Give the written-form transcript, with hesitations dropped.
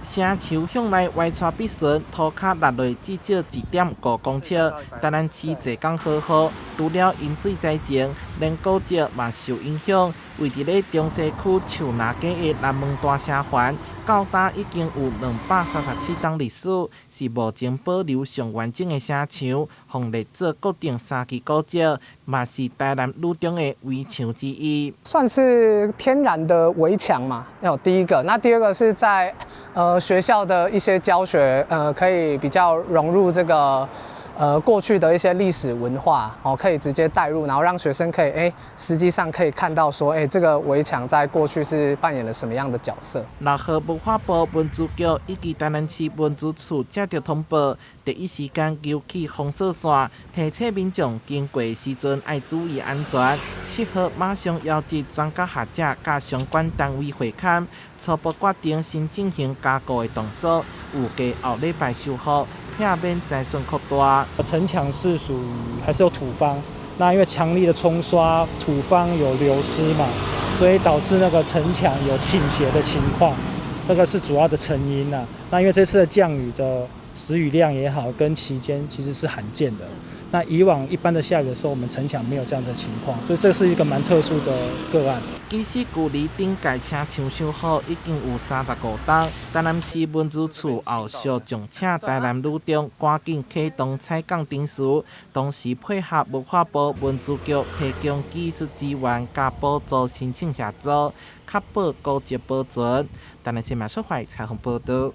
城牆向來歪斜筆順，塗跤落落至少1.5公尺。台南市濟工好雨，除了淹水災情，連古蹟嘛受影響。位佇咧中西區樹林街的南門大城環，到今已經有237冬歷史，是目前保留上完整的城牆，予列做國定三級古蹟，嘛是台南女中的圍牆之一。算是天然的圍牆嘛？有第一個，那第二個是在學校的一些教學，可以比較融入這個過去的一些歷史文化，哦，可以直接帶入，然後讓學生可以實際上可以看到說，這個圍牆在過去是扮演了什麼樣的角色。六號文化部文資局以及台南市文資處接著通報，第一時間勾起封鎖線，提醒民眾經過時陣愛注意安全。7號馬上邀集專家學者佮相關單位會勘，初步決定先進行加固的動作，預計後禮拜修復，避免災損擴大。城牆是屬於還是有土方，那因為強力的沖刷，土方有流失嘛，所以導致那個城牆有傾斜的情況，這個是主要的成因啦。那因為這次的降雨的時雨量也好，跟期間其實是罕見的。那以往一般的下雨的時候，我們城牆沒有這樣的情況，所以這是一個蠻特殊的個案。其實距離頂屆城牆修好已經有35冬，台南市文資處後續將請台南女中趕緊啟動採鋼程序，同時配合文化部文資局提供技術資源佮補助申請協助，確保古蹟保存。台南新聞小懷採訪報導。